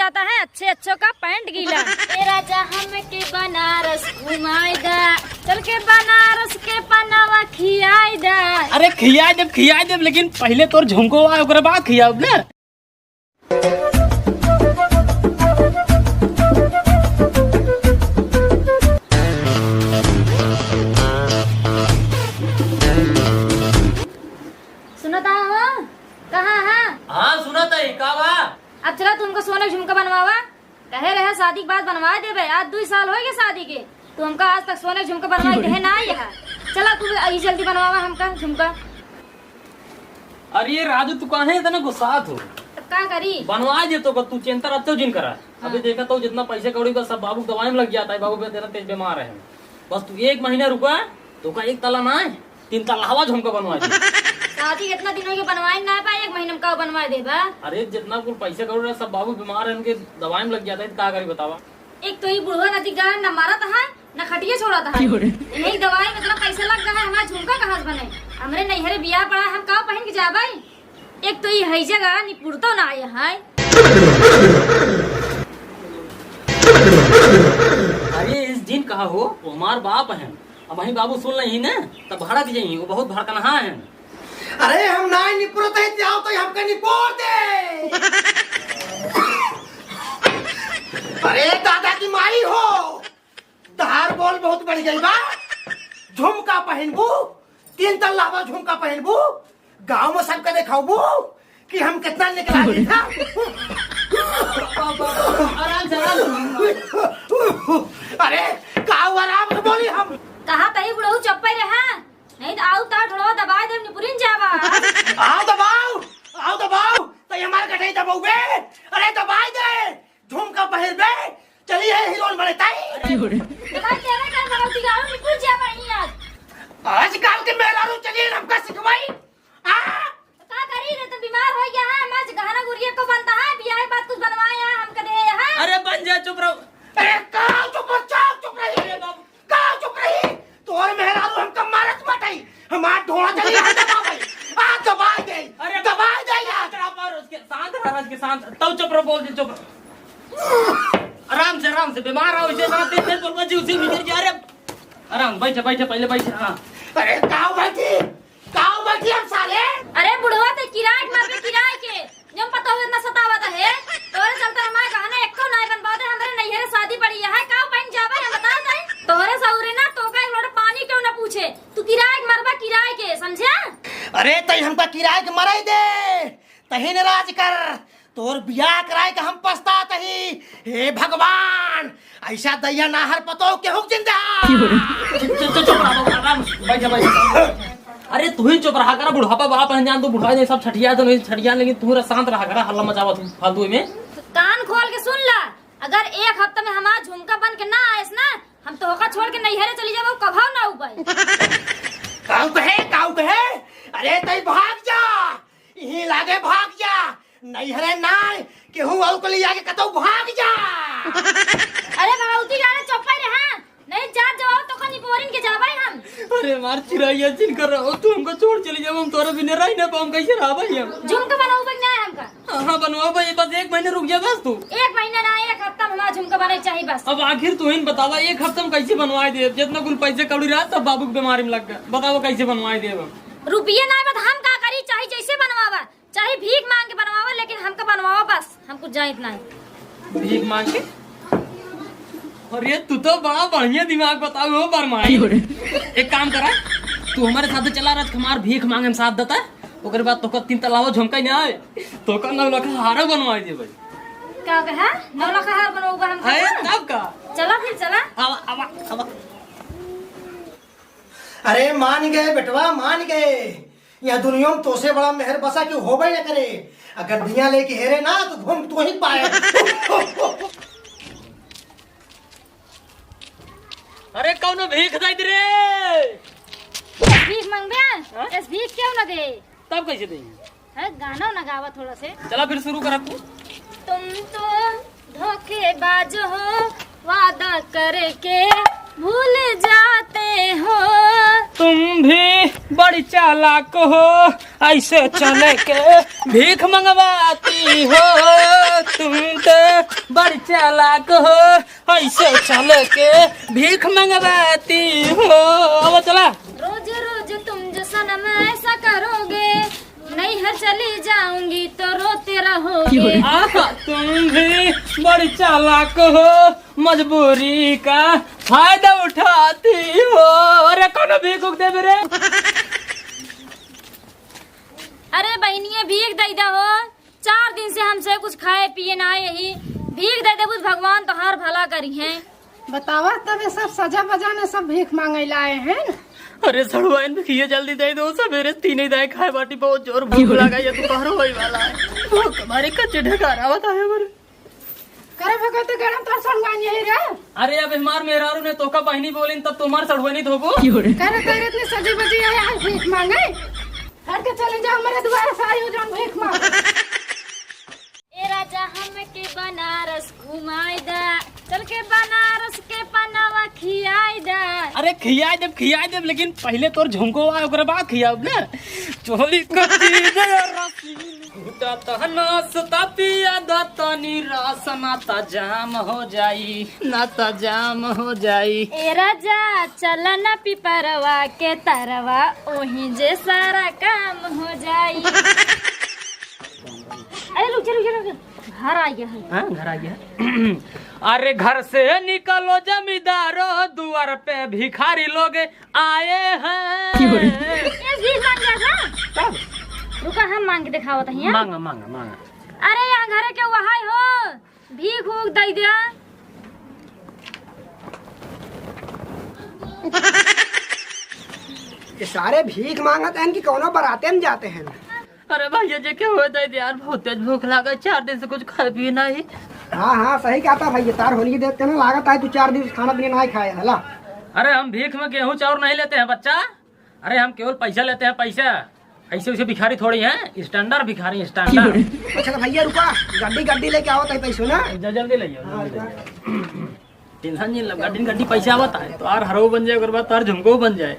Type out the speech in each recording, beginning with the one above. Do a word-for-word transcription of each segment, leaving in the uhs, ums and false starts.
आता है अच्छे अच्छों का पैंट गीला। ए राजा हमके बनारस घुमाई दा, चल के बनारस के पनावा खियाई दा। अरे खियाई देब, खियाई देब, लेकिन पहिले तोर झुमको आए, ओकरे बाद खियाब ना। सुनत हो? कहाँ है? हाँ, सुनत है, का बा? अब चला, तुमको सोने के झुमका बनवावा। कहे रहे शादी के बाद बनवा देबे, आज दुई साल होइ गए शादी के, तू हमका आज तक सोने के झुमका बनवा के देहे ना आया है। चला तू ई जल्दी बनवावा हमका झुमका। अरे ये राजू, तू काहे इतना गुस्सात हो? तब का करी? बनवा दे तो, तू चिंता रखते हो जिन करा। हाँ। अभी देखा तो जितना पैसे कौड़ी बा सब बाबू के दवाई में लग जाता है, बाबू बे-, तेरा तेज बीमार है। बस तू एक महीना रुका, तो का एक तला ना है, तीन तला हवा झुमका बनवा दे। शादी इतना दिन हो गए बनवाए ना पाए, एक महीना में का बनवा देबा? अरे जितना कुल पैसे कौड़ी रहा सब बाबू बीमार है, उनके दवाई में लग जाता है, तो का करी बतावा? एक तो ई बुढ़वा नदी का न मरत है, न खटिया छोड़त है। क्यों रे? इन्हीं दवाई में इतना पैसा लग गया है, हमारा झुमका कहाँ से बने? हमरे नैहरे बियाह पड़ा, हम का पहन के जाबे? एक तो ई है जगह निपुरतो ना आए है। अरे इस दिन कहा हो, वो हमार बाप है। अब वही बाबू सुन लही ना, तब भड़क जाई, वो बहुत भड़कनहा है। अरे हम ना निपुरत है, जाओ तो हमका निपोर दे। अरे दादा की माई हो, तहार बोल बहुत बढ़ गई बा। झुमका पहनबू, तीन तल्ला बा झुमका पहनबू, गांव में सबके देखाबू कि हम कितना निकला था। आराम से, आराम से। अरे, का आराम से बोली हम? कहा तही बुढ़ऊ चुप्पे रहा, नहीं तो आऊ ता ढोलवा दबाए दे, निपुरिन जावा। आओ दबाओ, आओ दबाओ, तो ये हमारे गठई दबाओगे? अरे दबाए दे। झुमका पहिर बे, चली है हीरोइन बने ताई। अरे, भाई, तेरे का भगवती गाँव में कुछ ज्यादा नहीं आज। आजकल के मेहरारू चलिए हमका सिखवाई। आ? तो का करी रे, तो बीमार हो गया है, हम आज गहना गुरिया को बनता है, बियाह के बाद कुछ बनवाए हैं, हमका दे है। अरे बन जा, चुप रहो। अरे का चुप, चुप, चुप रही। अरे बाबू। का चुप रही? तोर मेहरारू हमका मारत बाटई। हमार ढोड़ा चली आ दबा भाई। आ दबा दे। अरे दबा दे यार। तेरा पर उसके शांत रह, राज के शांत। तब चुप रहो, बोल दे, चुप रहो। आराम से, आराम से, बीमार हो, इसे ना तेज तेज बोलबा जी, उसे बिगड़ जा रे। आराम, बैठे, बैठे, पहले बैठे, हाँ। अरे काऊ बैठी, काऊ बैठी हम साले। अरे बुढ़वा ते किराए के मार पे किराए के। जब पता हो इतना सतावत है, तोरे चलते हमारे गहना एको नाय बनवा दे, हमरे नैहरे शादी पड़ी है, का पहन जाबे हम बता दे। तोरे सौरे ना, तो का एक लोटा पानी क्यों ना पूछे, तू किराए के मरबा, किराए के, समझे? अरे तई हमका किराए के मराई दे, तही न राज कर, तोर बियाह कराए के हम पछतात ही। हे भगवान, ऐसा दैया नाहर पतो केहू जिंदा। चुप, चुप, चुप रहा, आराम से, बैठ जा, बैठ जा। अरे तू ही चुप रहा करा, बुढ़ापा बाप है, जान तो बुढ़ा जाए, सब छठिया तो नहीं छठिया, लेकिन तू रहा शांत रहा करा, हल्ला मचावा तू फालतू में। कान खोल के सुन ला, अगर एक हफ्ता में हमार झुमका बन के ना आएस ना, हम तो होका छोड़ के नैहरे चली जाबो, कभौ ना उबाई। काऊ कहे, काऊ कहे, अरे तई भाग जा, यहीं लागे भाग जा, नैहरे नाय, केहू अउर के लिया के कतौ भाग जा। अरे भगवती गाड़े चौपाई रे, हाँ, नहीं जात जवाब तो कनी बोरिन के जाबे हम। अरे मार चिरैया जिन कर रहो, तू हमको छोड़ चली जाओ, हम तोरे बिना रही ना पाऊँ, कैसे रहबे हम? झुमका बनाऊ बन जाए हमका। हाँ, हाँ, बनवाओ भाई, बस एक महीने रुक जा बस तू। एक महीना ना, एक हफ्ता में हमारा झुमका बने चाहिए बस। अब आखिर तू ही बतावा, एक हफ्ता में कैसे बनवाए दे, जितना कुल पैसे कौड़ी रहा सब बाबू की बीमारी में लग गया, बतावा कैसे बनवाए दे अब? रुपये ना बा त हम का करी, चाहे जैसे बनवावा, चाहे भीख मांग के बनवावा, लेकिन हमका बनवावा बस, हम कुछ जाइत नहीं। भीख मांग के? अरे तू तो बड़ा बढ़िया दिमाग बताओ हो बरमाई। एक काम करा, तू हमारे साथ चला, रात हमार भीख मांगे में साथ देता, ओकरे बाद तोका तीन तलावा झुमका ही ना आए, तोका नौ लाख हारा बनवाई दे भाई। का कहा? नौ लाख हार बनवाऊगा हम? अरे तब का? चला फिर चला। आवा, आवा, आवा। अरे मान गए बेटवा, मान गए। यह दुनिया में तोसे बड़ा मेहर बसा के होबे न करे। अगर दुनिया लेके हेरे ना तो घूम तो ही पाए। अरे कौनो भीख दे दे रे। भीख मांगबे? हाँ? इस भीख क्यों ना दे? तब कैसे देंगे? है, गाना ना गावा थोड़ा से। चला फिर शुरू करा तू। तुम तो धोखेबाज हो, वादा करके भूल जाते हो। तुम भी बड़ी चालाक हो, ऐसे चल के भीख मंगवाती हो। तुम तो बड़ी चालाक हो, ऐसे चल के भीख मंगवाती हो। अब चला। रोज रोज तुम जो सनम ऐसा करोगे, नैहर चली जाऊंगी तो रोते रहोगे। आहा, तुम भी बड़ी चालाक हो, मजबूरी का फायदा उठाती हो। अरे कौनो भीख उख देबे रे। अरे बहिनिया, भीख दे दे हो, चार दिन से हमसे कुछ खाए पिए ना यही। भीख दे दे, कुछ भगवान तोहार भला करी है। बतावा, तबे सब सजा बजा ने सब भीख मांगे लाए हैं। अरे सड़ुआइन, भीखिया जल्दी दे दो, सवेरे तीन ही दाएं खाए बाटी, बहुत जोर भूख लगा, ये दोपहर होए वाला है। भूख मारे कच्चे ढकार आवत है हमरे। करे भगत गरम तो सड़ुआइन यही रे। अरे अब हमार मेहरारू ने तोका बहिनी बोलिन तब तुम्हार सड़ुआइन धोबो। करे तेरे इतने सजे बजे आया है भीख मांगे। हट के चले जा, हमारे दुआरे से आई हो जौन भीख मांगे। ए राजा, हमके बनारस घुमाई दा, चल के बनारस के पनावा खियाई दा। अरे खियाई देब, खियाई देब, लेकिन पहिले तोर झुमको आए, ओकरे बाद खियाब ना। चोरी कर दी गया रसीली। घुटा तहना सता पिया दा तनी रास, ना ता जाम हो जाई, ना ता जाम हो जाई। ए राजा, चल ना पिपरवा के तरवा, ओही जे सारा काम हो जाई। अरे रुक जा, रुक जा, रुक जा। घर आ गया है। हाँ, घर आ गया है। अरे घर से निकलो जमींदारो, द्वार पे भिखारी लोग आए हैं। ये भीख मांग गया था? कब? रुका, हम मांग के दिखावत हई, हाँ? मांगा, मांगा, मांगा। अरे यहाँ घरे के वहाई हो, भीख उख दे दिया। ये सारे भीख मांगत हैं कि कौनो बराते में जाते हैं? अरे भैया, जे के होए दे दे यार, बहुत तेज भूख लागे, चार दिन से कुछ खाए पिए नाही। हाँ, हाँ, सही कहता भैया, तार होली देख के ना लागत है तू चार दिन से खाना पीना नाही खाए है, ला। अरे हम भीख में गेहूं चाउर नहीं लेते हैं बच्चा, अरे हम केवल पैसा लेते हैं, पैसा। ऐसे वैसे भिखारी थोड़ी हैं, standard भिखारी, standard। अच्छा तो भैया रुका, गड्डी गड्डी लेके आवत है पैसो ना। ज-, जल्दी ले आओ, हाँ, जल्दी ले आओ। Tension नहीं लो, गड्डी गड्डी पैसा आवत है, तोहार हरऊ बन जाए, ओकर बाद तोहार झुमको बन जाए।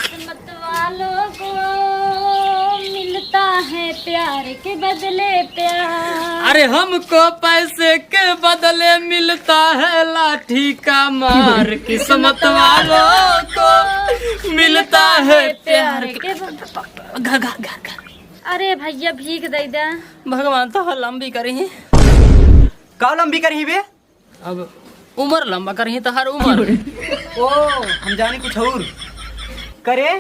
किस्मत वालों को मिलता है प्यार के बदले प्यार। अरे हमको पैसे के बदले मिलता है लाठी का मार, किस्मत वालों को मिलता है प्यार के बदले। घर, घर, घर, घर। अरे भैया, भीख दे दे। भगवान तो लंबी करी। का लंबी करी बे? अब उमर लंबा करही तहार उमर। ओ, हम जानी कुछ और। करे,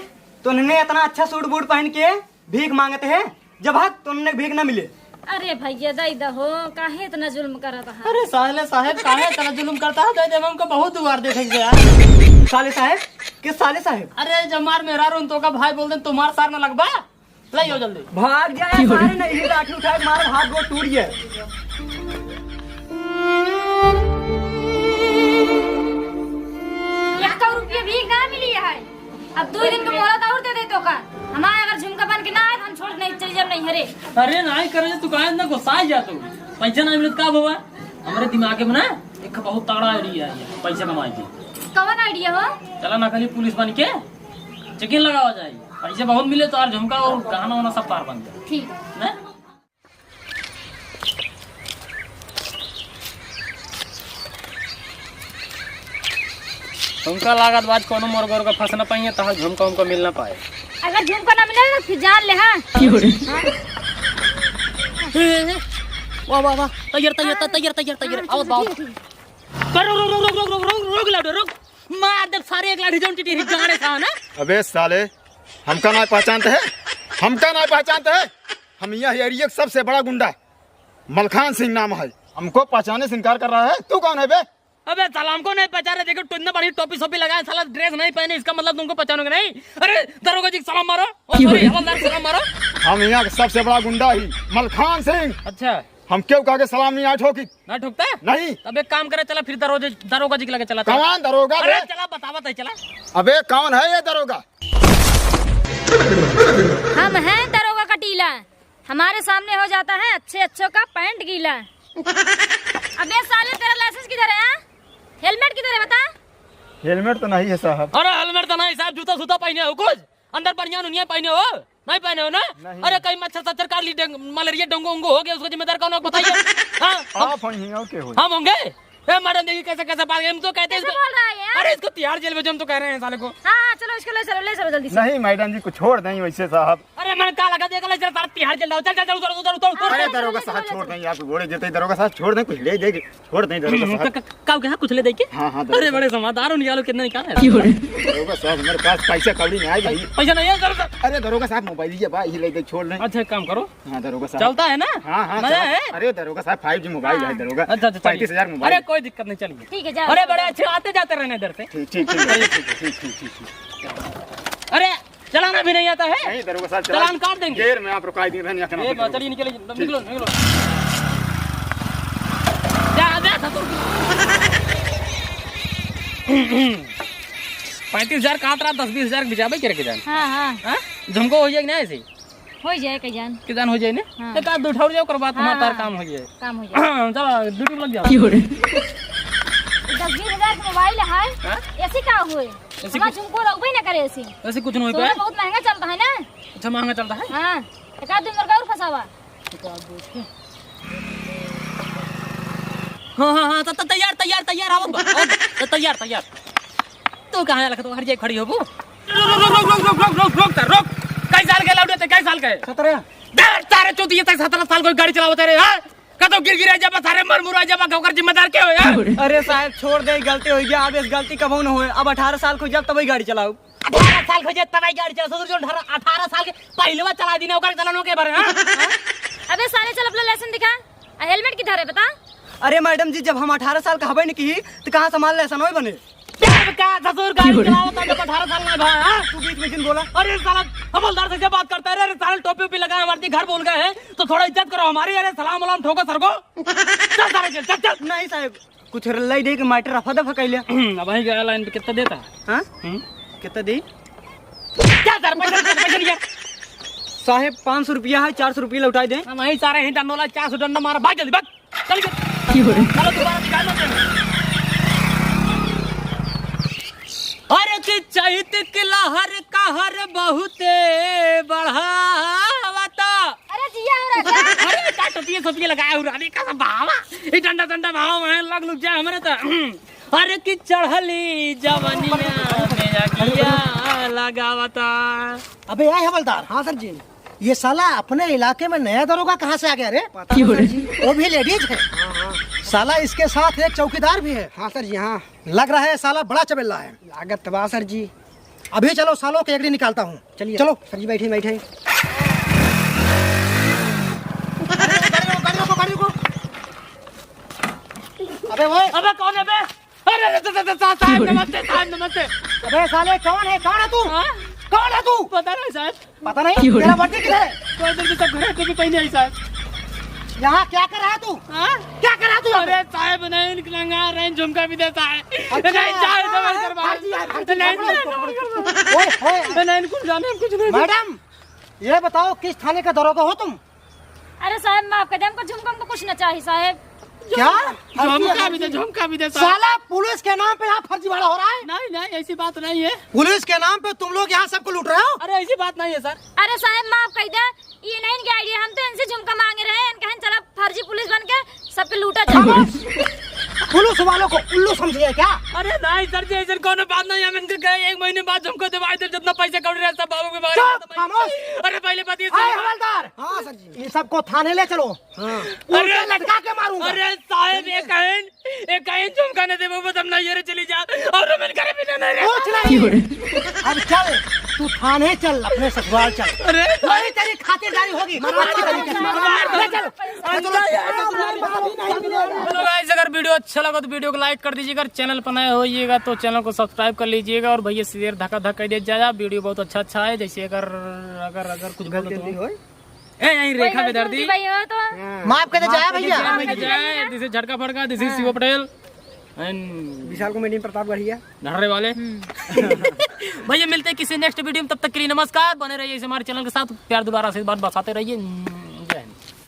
तुन्हने इतना अच्छा सूट बूट पहन के भीख मांगत है, जब हक तुन्हने भीख ना मिले। अरे भैया, दे दहो, काहे इतना जुल्म करत है? अरे साले साहेब, काहे इतना जुल्म करता है? दे दे, हमको बहुत दुआर देखे के यार। साले साहेब? किस साले साहेब? अरे जब मार मेहरारू तोका भाई बोल दे, तुम्हार सार ना लगबा? ले आओ जल्दी। भाग जाए सारे, नहीं लाठी उठा के मारो, हाथ गोड़ टूट जाए। एक रुपया भीख ना मिली है। अब दो दिन का मोहलत और दे दे तोका। हमारे अगर झुमका बन के ना आए तो हम छोड़ नहीं, चल जाब नहीं हरे। अरे नाहीं करे, तू काहे इतना गुस्सा जा तू? पैसा ना मिलत का बाबा? हमरे दिमाग में ना एक बहुत तगड़ा idea है पैसा कमाए के। कौन idea हो? चला ना खाली पुलिस बन के checking लगावा जाए। पैसे बहुत मिले तो यार झुमका और गहना वहना सब तार बन जाए। ठीक। ना? हमका लागत बा आज कोनो मोर गोर का फंस ना पाइए, तहार झुमका उमका मिल ना पाए। अगर झुमका ना मिले ना, फिर जान ले, हाँ? की हो रे? हाँ? ए, ए, ए, वाह, वाह, वाह, तैयार, तैयार, हाँ। तैयार, तैयार, तैयार, हाँ, आओ, ठीक, आओ। ठीक, ठीक। कर, रुक, रुक, लाडो, रुक। मार दे सारे एक लाठी जौन टिटी गाड़े था ना। अबे साले, हमका ना पहचानते है? हमका ना पहचानते है? हम यहाँ area का सबसे बड़ा गुंडा मलखान सिंह नाम है। हमको पहचाने से इनकार कर रहा है? तू कौन है बे? अबे साला, हमको नहीं पहचाने। देखो, इतना बड़ी टोपी सोपी लगाए, साला dress नहीं पहने, इसका मतलब तुमको पहचानोगे नहीं? अरे दरोगा जी सलाम मारो। ओ, sorry, हवलदार सलाम मारो। हम यहाँ का सबसे बड़ा गुंडा ही मलखान सिंह। अच्छा। हम केहू का आगे सलाम नहीं आए ठोकी। ना ठोकता? नहीं। तब एक काम करे, चला फिर दरोजे, दरोगा जी के लगे चला, चला। कौन दरोगा अरे बे? चला, बतावा तय, चला। अबे कौन है ये दरोगा? हम हैं दरोगा कटीला। हमारे सामने हो जाता है अच्छे अच्छों का पैंट गीला। अबे साले, तेरा लाइसेंस किधर है, हाँ? हेलमेट किधर है, बता। हेलमेट तो नहीं है साहब। अरे हेलमेट तो नहीं साहब, जूता सूता पहने हो कुछ? अंदर बनियान उनियान पहने हो? नहीं पहने हो ना? नहीं। अरे कहीं मच्छर सच्छर काट ली, डेंग-, मलेरिया डेंगू उंगू हो गया, उसका जिम्मेदार कौन होगा बताइए? हाँ? आप हैं ही, और क्या हो? हम होंगे? ए मैडम देखिए कैसे कैसे बात, हम तो कहते हैं कैसे इसको, बोल रहा है यार? अरे इसको तिहाड़ जेल भेजो, हम तो कह रहे हैं साले को। हाँ, हाँ, चलो इसको ले चलो, ले चलो जल्दी से। नहीं मैडम जी, कुछ छोड़ दें वैसे साहब। अरे मैंने कहा लगा, देख ले, चल सारे तिहाड़ जेल जाओ, चल, चल, चल, उधर, उधर, उधर, उधर। हाँ, अरे चलो, दरोगा चलो, साहब, चलो, छोड़ चलो। दें, आपके गोड़े जैसे, दरोगा साहब, छोड़ दें, कुछ ले दे, छोड़ दें, दरोगा हम्म, साहब। क-, क-, का क्या, कुछ ले दे के? हाँ, हाँ, अरे दरोगा बड़े साहब। समझदार हो, निकालो, कितना निकाला है? क्यों रे? दरोगा साहब, हमारे पास पैसा कौड़ी नहीं आए भाई। पैसा नहीं है, दरोगा। अरे दरोगा साहब, मोबाइल ही है भाई, ये ले दे, छोड़ दें। अच्छा, एक काम करो, हाँ, दरोगा साहब। चलता है ना? हाँ, हाँ, मजा चला-, है? अरे, दरोगा साहब, फाइव जी मोबाइल है, हाँ। दरोगा। अच्छा, अच्छा, चलिए। पैंतीस हजार मोबाइल अरे, है। कोई दिक्कत नहीं, चलिए। ठीक है, जाओ, अरे, जाओ, बड़े जाओ। अच्छे आते जाते रहने इधर से। ठीक, ठीक, ठीक, ठीक, ठीक, ठीक, ठीक, ठीक। अरे, चलाना भी नहीं आता है? नहीं, दरोगा साहब, चला-, चालान काट देंगे। गेर में आप रुकाई दिए, बहन, यहाँ के नाम ए, पे दरोगा। चलिए, निकलिए, ठीक। निकलो, निकलो। जा, जा, ससुर। पैंतीस हजार का रहा, दस बीस हजार के बिचाबे करे के जान। हाँ, हाँ। हाँ? झुमको हो जाए कि ना ऐसे? हो जाए, कई जान। के जान हो जाए ने? हाँ। एक आध दो ठौर जाओ, ओकर बाद हाँ, हमार तार हाँ। काम हो जाए। काम हो जाए। चलो, ड्यूटी में लग जाओ। की हो रे? दस बीस हजार के मोबाइल है, हाँ? ऐसी का हुए? ऐसी हमार कुछ झुमको लगबे ना करे ऐसी। ऐसी कुछ नहीं सोना पाए? बहुत महंगा चलता है ना। अच्छा, महंगा चलता है? हाँ, एक आध दिन और फंसावा। हाँ, हाँ, हाँ, त-, त-, तैयार, तैयार, तैयार, आवत बा, आवत बा, त-, तैयार, तैयार। तू कहाँ लखत हर जाए खड़ी होबू? रुक, रुक, रुक, रुक, रुक, रुक, रुक, रुक, रुक, रुक। कई साल के लौटे ते, कई साल के? सत्रह। डर तारे चोद, ये तक सत्रह साल कोई गाड़ी चलावत रहे, हाँ? कतो गिर गिरा जब सारे मर मुरा जब ओकर जिम्मेदार के हो यार? अरे साहब, छोड़ दे, गलती हो गया, अब इस गलती कबहू न होए। अब अठारह साल को जब तबही गाड़ी चलाऊ। अठारह साल को जब तबही गाड़ी चलाऊ, ससुर जो अठारह, अठारह साल के पहिलवा चला दी ना, ओकर चलानो के भरे, हाँ? अबे साले, चल अपना लाइसेंस दिखा। आ हेलमेट किधर है, बता? अरे मैडम जी, जब हम अठारह साल का हबे न की, तो कहाँ से हमार लाइसेंस होए बने? जब का ससुर गाड़ी चलावत, तब अठारह साल ना भा, हाँ? तू बीच में जिन बोला। अरे साला, हवलदार से क्या बात करता है रे? अरे साला, टोपी वोपी लगाए, हमारे घर बोल गए हैं, तो थोड़ा इज्जत करो हमारी। अरे सलाम वलाम ठोको सर को। चल सारे, चल, चल, चल। नहीं साहब, कुछ लई दे के मैटर रफा दफा कैले। अब वहीं गया लाइन पे कितना देता है? हाँ? हम्म? कितना दे? क्या सर, पैसा, पैसा, पैसा लिया? साहब, पाँच सौ रुपया है, चार सौ रुपया लौटाई दे। हम वहीं सारे ही डंडोला, चार सौ डंडा मारा, भाग जल्दी, भाग। चल के। की हो रे? चलो, दोबारा निकाल लो। अरे कि चैत के लहर कहर बहुते बढ़ावता। अरे जिया हो राजा। अरे का टोपिया सोपिया लगाया हो रानी का सब भावा। ई डंडा डंडा भावा वहाँ लग लुक जाए हमरे तो। अरे कि चढ़ली जवनिया में अगिया लगावता। अबे आए हवलदार। हाँ सर जी। ये साला अपने इलाके में नया दरोगा कहाँ से आ गया रे? पता नहीं सर जी। वो भी लेडीज है। हाँ, हाँ। साला इसके साथ एक चौकीदार भी है। हाँ सर जी, हाँ। लग रहा है साला बड़ा चबेला है। लागत बा सर जी। अभी चलो सालों के एकड़ी निकालता हूँ। चलिए। चलो। सर जी बैठे, बैठे। अरे, गाड़ी रोको, गाड़ी रोको, गाड़ी रोको। अबे ओए। अबे कौन है बे? अरे, अरे, अरे, अरे, साहब, साहब, नमस्ते, साहब, नमस्ते। अबे साले, कौन है, कौन है तू? हाँ? कौन है तू? पता नहीं, साहब। पता नहीं? क्यों? तेरा वर्दी किधर है? तो इधर भी सब घरे टोपी पहने हैं, साहब। यहाँ क्या कर रहा है तू? हाँ? क्या कर रहा है तू यहाँ पे? अरे, साहब, नहीं, इनके लंगा रहे, झुमका भी देता है। अच्छा, नहीं, साहब, हाँ, इधर हाँ, बाहर। फर्जी है, फर्जी, नहीं, पकड़ो, नहीं, पकड़ो। ओए, ओए। नहीं, कुछ जाने, कुछ नहीं। मैडम, ये बताओ, किस थाने का दरोगा हो तुम? अरे साहब, माफ कर दे, हमको झुमका, हमको कुछ ना चाहिए साहब। क्या? झुमका भी दे, झुमका भी दे साहब। साला, पुलिस के नाम पे यहाँ फर्जीवाड़ा हो रहा है? नहीं, नहीं, ऐसी बात नहीं है। पुलिस के नाम पे तुम लोग यहाँ सबको लूट रहे हो? अरे, ऐसी बात नहीं है सर। अरे साहब, माफ कर दे, ये नहीं इनकी आइडिया, हम तो इनसे झुमका मांगे रहे, इनका हम चला फर्जी पुलिस बन के सबके लूटा जाए। खामोश। पुलिस वालों को उल्लू समझिए क्या? अरे नहीं सर जी, ऐसे कोनो बात नहीं, हम इनके कहे एक महीने बाद झुमका दिवाई दे, जितना पैसे कौड़ी रहे सब बाबू के बाहर चुप, खत्म है। खामोश। अरे पहले बात ये सुनो। हवलदार। हाँ सर जी। इन सबको थाने ले चलो। हाँ। अरे लटका के मारूंगा। अरे साहब, ये कहें, ये कहें झुमका न देबो, बस हम नहीं, ये रे चली जा। और हम इनका भी ना, नहीं रे। कुछ नहीं। अब चल, तू थाने चल, अपने ससुराल चल। अरे। वही तेरी खातिरदारी होगी। अच्छी तरीके से। ले चल। Hello guys, अगर video अच्छा लगा तो video को like कर दीजिएगा, अगर channel पर नए होइएगा तो channel को subscribe कर लीजिएगा। और भैया शेर धका धक कर दिया जाए, video बहुत अच्छा अच्छा है। जैसे अगर, अगर, अगर कुछ बोलो तो। ए, यहीं रेखा में दर्दी। भाई हो तो। माफ कर दे जाए भैया। माफ कर दे जाए। This is झटका फटका, this is शिव पटेल। And विशाल comedy प्रतापगढ़िया। ढर्रे वाले। भैया मिलते हैं किसी next video में, तब तक के लिए नमस्कार। बने रहिए इस हमारे channel के साथ, प्यार दुलार आशीर्वाद बरसाते रहिए।